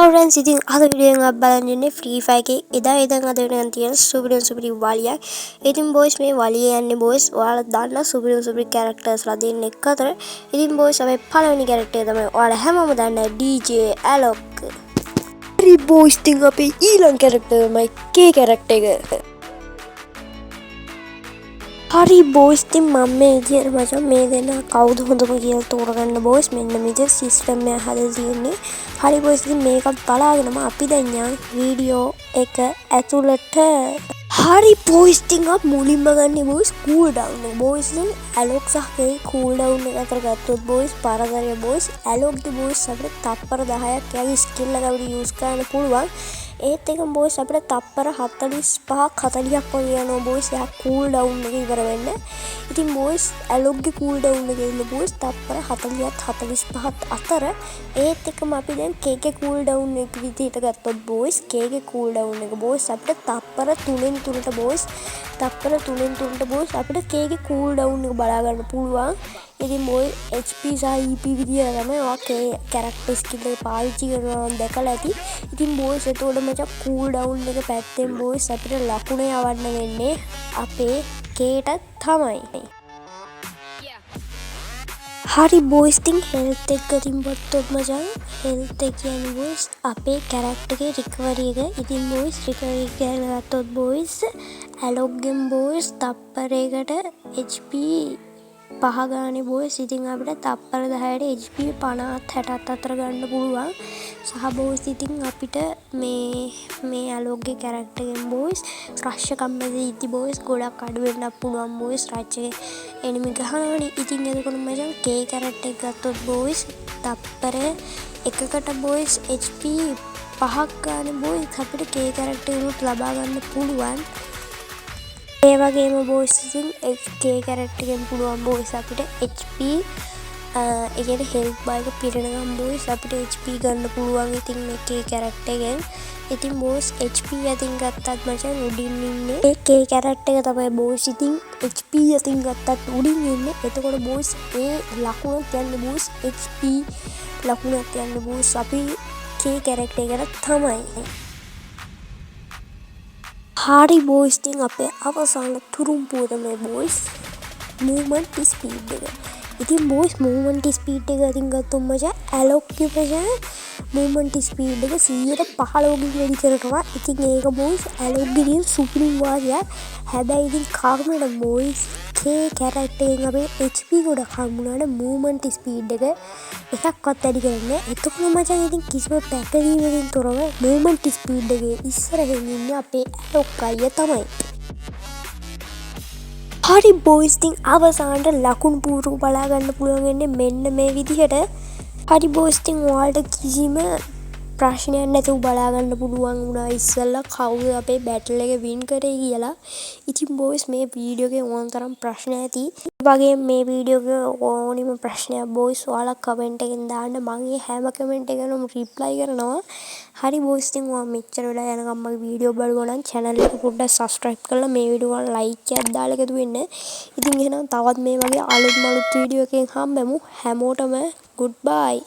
Friends, ඉතින් අද video එකෙන් අපි බලන්න යන්නේ ෆ්‍රී ෆයර් එකේ එදා ඉඳන් අද වෙනකන් තියෙන සුපිරිම සුපිරි වලියක්. ඉතින් බොයිස්, මේ වලිය යන්නේ බොයිස් ඔයාලා දන්න සුපිරිම සුපිරි කැරක්ටර්ස්ලා දෙන්නෙක් අතර. ඉතින් බොයිස්, අපේ පළවෙනි කැරක්ටර් තමයි ඔයාලා හැමෝම දන්න DJ Alok. හරි බොයිස්, ඉතින් අපේ ඊළඟ කැරක්ටර් තමයි කේ කැරක්ටර් එක. හරි බෝයිස්, ඉතින් මම මේ විදියට මචං මේ දෙන්න කවුද හොඳම කියලා තෝරගන්න බෝයිස් මෙන්න මේ විදියට සිස්ටම් එක හදලා තියෙන්නේ. හරි බෝයිස්, ඉතින් මේකත් බලාගෙනම අපි දැන් යන් වීඩියෝ එක ඇතුළට. හරි බෝයිස්, ඉතින් අපි මුලින්ම ගන්නේ බෝයිස් කූල් ඩවුන් එක. බෝයිස්, ඉතින් ඇලොක් සහ කේ කූල් ඩවුන් එක අතර ගත්තොත් බෝයිස්, පරතරය බෝයිස් ඇලොක්ගේ. බෝයිස්, අපිට තප්පර 10ක් එයාගේ ස්කිල් එක අපිට යූස් කරන්න පුළුවන්. ඒත් එකම බෝයිස්, අපිට තප්පර 45ක් 40ක් වගේ යනවා බෝයිස් එයා කූල් ඩවුන් එක ඉවර වෙන්න. ඉතින් බෝයිස්, ඇලොක්ගේ කූල් ඩවුන් එක ඉන්න බෝයිස් තප්පර 40ත් 45ත් අතර. ඒත් එක්කම අපි දැන් කේගේ කූල් ඩවුන් එක විදිහට ගත්තොත් බෝයිස්, කේගේ කූල් ඩවුන් එක බෝයිස් අපිට තප්පර 3න් 3ට බෝයිස්, තප්පර 3න් 3ට බෝයිස් අපිට කේගේ කූල් ඩවුන් එක බලා ගන්න පුළුවන්. ඉතින් බෝයිස්, HP සහ EP විදියට තමයි ඔයා කේ කැරක්ටර් ස්කිල් එක පාවිච්චි කරනවා නම් දැකලා ඇති. ඉතින් බෝයිස්, එතකොට මචං කූල් ඩවුන් එක පැත්තෙන් බෝයිස් අපිට ලකුණ යවන්න වෙන්නේ අපේ කේට තමයි. හරි බෝයිස්, ඉතින් හෙල්ත් එක ඉතින් ගත්තොත් මචං, හෙල්ත් එක කියන්නේ බෝයිස් අපේ කැරක්ටර් එකේ රිකවරි එක. ඉතින් බෝයිස්, රිකවරි එක ගැන ගත්තොත් බෝයිස්, ඇලොක්ගෙන් බෝයිස් තප්පරයකට HP 5 ගානේ බෝයිස්. ඉතින් අපිට තප්පර 10ට HP 50ත් 60ත් අතර ගන්න පුළුවන්. සහ බෝයිස්, ඉතින් අපිට මේ මේ ඇලොක්ගේ කැරක්ටර් එකෙන් බෝයිස් රෂ් එකක් මැද ඉද්දි බෝයිස් ගොඩක් අඩු වෙන්නත් පුළුවන් බෝයිස්, රෂ් එකේ එනිමි ගහනවනේ. ඉතින් එතකොට මචං කේ කැරක්ටර් එක ගත්තොත් බෝයිස්, තප්පර එකකට බෝයිස් HP 5ක් ගානේ බෝයිස් අපිට කේ කැරක්ටර් එකනුත් ලබා ගන්න පුළුවන්. ඒ වගේම බෝයිස්, ඉතින් කේ කැරක්ටර් එකෙන් පුළුවන් බෝයිස් අපිට HP, ඒ කියන්නේ හෙල්ත් බාර් එක පිරෙනකම් බෝයිස් අපිට HP ගන්න පුළුවන් ඉතින් මේ කේ කැරක්ටර් එකෙන්. ඉතින් බෝයිස්, HP අතින් ගත්තත් මචං උඩින් ඉන්නේ ඒ කේ කැරක්ටර් එක තමයි බෝයිස්. ඉතින් HP අතින් ගත්තත් උඩින් ඉන්නේ. එතකොට බෝයිස්, ඒ ලකුණත් යන්නේ බෝයිස්, HP ලකුණත් යන්නේ බෝයිස් අපි කේ කැරක්ටර් එකට තමයි. හරි බෝයිස්, ඉතින් අපේ අවසාන තුරුම්පුව තමයි බෝයිස් මූව්මන්ට් ස්පීඩ් එක. ඉතින් බෝයිස්, මූව්මන්ට් ස්පීඩ් එක අතින් ගත්තොත් මචං ඇලොක්ගේ මචං මූව්මන්ට් ස්පීඩ් එක 115කින් වැඩි කරනවා. ඉතින් ඒක බෝයිස් ඇලොක්ගේ තියෙන සුපිරිම වාසියක්. හැබැයි ඉතින් කර්මයට බෝයිස්, කේ කැරක්ටර් එකෙන් අපේ HP ගොඩක් හම්බුනාට මූව්මන්ට් ස්පීඩ් එක එකක්වත් වැඩි කරන්නේ නෑ. එතකොට මචං ඉතින් කිසිම පැටලීමකින් තොරව මූව්මන්ට් ස්පීඩ් එකේ ඉස්සරහින් ඉන්නේ අපේ ඇලොක් අයියා තමයි. හරි බෝයිස්, ඉතින් අවසානට ලකුණු පුවරුව බලා ගන්න පුළුවන් වෙන්නේ මෙන්න මේ විදිහට. හරි බෝයිස්, ඉතින් ඔයාලට කිසිම ප්‍රශ්නයක් නැතුව බලා ගන්න පුළුවන් වුණා ඉස්සෙල්ලා කවුද අපේ බැටල් එක වින් කරේ කියලා. ඉතින් බෝයිස්, මේ වීඩියෝ එකේ ඕන තරම් ප්‍රශ්න ඇති. ඒ වගේම මේ වීඩියෝ එකේ ඕනිම ප්‍රශ්නයක් බෝයිස් ඔයාලා කමෙන්ට් එකෙන් දාන්න. මං ඒ හැම කමෙන්ට් එකකටම රිප්ලයි කරනවා. හරි බෝයිස්, ඉතින් ඔයා මෙච්චර වෙලා යනකම් මගේ වීඩියෝ බලුවා නම් චැනල් එක පොඩ්ඩක් සබ්ස්ක්‍රයිබ් කරලා මේ වීඩියෝ වලට ලයික් එකක් දාලා එකතු වෙන්න. ඉතින් එහෙනම් තවත් මේ වගේ අලුත්ම අලුත් වීඩියෝ එකකින් හම්බෙමු. හැමෝටම ගුඩ් බයි.